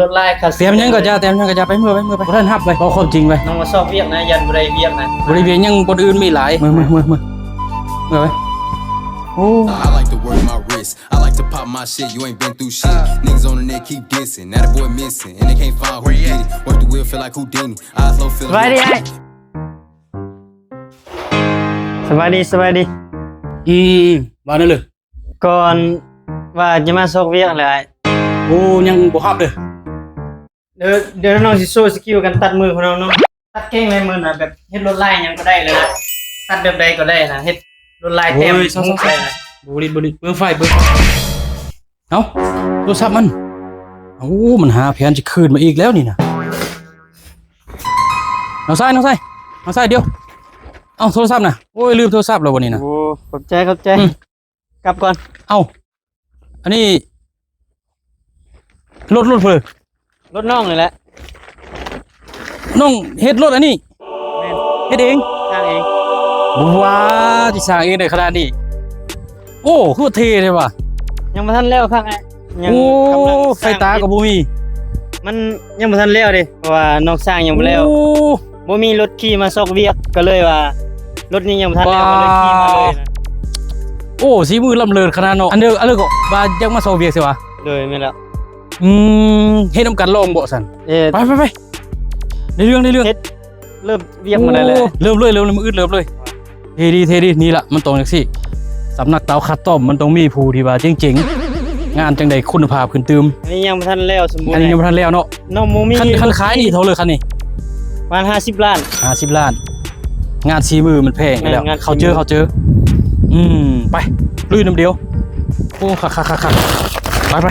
ລົດຫຼາຍຄັນ ຕຽມຫຍັງກໍຢ່າ ຕຽມຫຍັງກໍຢ່າ ໄປເມືອໄປ ເມືອໄປ ບໍ່ທັນຮັບໄປ ເວົ້າຄວາມຈິງໄປ. ນ້ອງມາຊອກວຽກນະ ຢ້ານບໍ່ໄດ້ວຽກນະ ບໍ່ໄດ້ວຽກຫຍັງ ບ່ອນອື່ນມີຫຼາຍ ເມືອ ເມືອ ເມືອ ເມືອ ເມືອໄປ. ໂອ້ I like to work my wrist. I like to pop my shit. You ain't been through shit. Niggas on the net keep dissing. Now the boy missing. And they can't find who did it. Work the wheel, feel like Houdini. Eyes low, feel ສະບາຍດີອ້າຍ ສະບາຍດີ ສະບາຍດີ. ອືມ ວ່າແນວເລີຍ ກ່ອນວ່າຈະມາຊອກວຽກແຫຼະອ້າຍ. ໂອ້ ຍັງບໍ່ຮັບເດີ້. ດຽວ ດຽວນ້ອງຊິໂຊສະກິວການຕັດມືຂອງນ້ອງເນາະ. ຕັດເກັ່ງເລີຍມື້ນະ ແບບເຮັດລວດລາຍຫຍັງກໍໄດ້ເລີຍນະ ຕັດແບບໃດກໍໄດ້ນະ ເຮັດລວດລາຍແຕ້ມ ໂອ້ຍ ໃສ່ນະ. ບໍ່ລິດ ບໍ່ລິດ ເບິ່ງໄຟ ເບິ່ງ ເອົ້າ ໂທລະສັບມັນ ໂອ້ ມັນຫາແຜນຈະຄືນມາອີກແລ້ວນີ້ນະ. ນ້ອງຊາຍ ນ້ອງຊາຍ ນ້ອງຊາຍ ດຽວ ເອົ້າ ໂທລະສັບນະ ໂອ້ຍ ລືມໂທລະສັບແລ້ວບໍ່ນີ້ນະ. ໂອ້ ຂອບໃຈ ຂອບໃຈ ອືມ ກັບກ່ອນ. ເອົ້າ ອັນນີ້ລົດ ລົດເພິ່ນ ລົດນ້ອງນີ້ແຫຼະ. ນ້ອງເຮັດລົດອັນນີ້? ແມ່ນ ເຮັດເອງ? ສ້າງເອງ. ວ້າ ຊິສ້າງເອງໄດ້ຂະໜາດນີ້ ໂອ້ ຄືວ່າເທ່ແທ້ວ່າ. ຍັງບໍ່ທັນແລ້ວຄັກອ້າຍ ຍັງ ໂອ້ ກຳລັງສ້າງ ໄຟຕາກໍບໍ່ມີ ມັນຍັງບໍ່ທັນແລ້ວເດ້ ເພາະວ່ານ້ອງສ້າງຍັງບໍ່ແລ້ວ. ໂອ້ ບໍ່ມີລົດຂີ່ມາຊອກວຽກ ກໍເລີຍວ່າລົດນີ້ຍັງບໍ່ທັນແລ້ວ ກໍເລີຍຂີ່ມາເລີຍນະ. ໂອ້ ສີມືລ້ຳເລີດຂະໜາດເນາະ. ອັນເດີ ອັນເດີກໍວ່າຢາກມາຊອກວຽກຊິຫວາ? ໂດຍ ແມ່ນແລ້ວ. ອືມ ເຮັດນຳກັນລອງເບາະຊັ້ນ. ເອີ ໄປ ໄປ ໄປ ໄດ້ເລື່ອງ ໄດ້ເລື່ອງ. ເຮັດ ເລີ່ມວຽກມື້ໃດແລ້ວ? ໂອ້ ເລີ່ມເລີຍ ເລີ່ມເລີຍ ມື້ອື່ນເລີ່ມເລີຍ. ເທ່ດີ ເທ່ດີ ນີ້ລະມັນຕ້ອງຈັ່ງຊີ້ ສຳນັກເຕົາຄັດຕ້ອມ ມັນຕ້ອງມີຜູ້ທີ່ວ່າເກັ່ງໆ ງານຈັ່ງໄດ້ຄຸນນະພາບຂຶ້ນຕື່ມ. ອັນນີ້ຍັງບໍ່ທັນແລ້ວສົມບູນ ອັນນີ້ຍັງບໍ່ທັນແລ້ວເນາະ. ນ້ອງບໍ່ມີ ຄັນ ຄັນຂາຍນີ້ເທົ່າເລີຍຄັນນີ້? ປະມານຫ້າສິບລ້ານ. ຫ້າສິບລ້ານ ງານສີມືມັນແພງຢູ່ແລ້ວ. ແມ່ນ ງານສີມື ເຂົ້າເຈີ ເຂົ້າເຈີ. ອືມ ໄປ ລຸຍນຳດຽວ. ໂອ້ ຄັກໆໆໆ ໄປ ໄປ.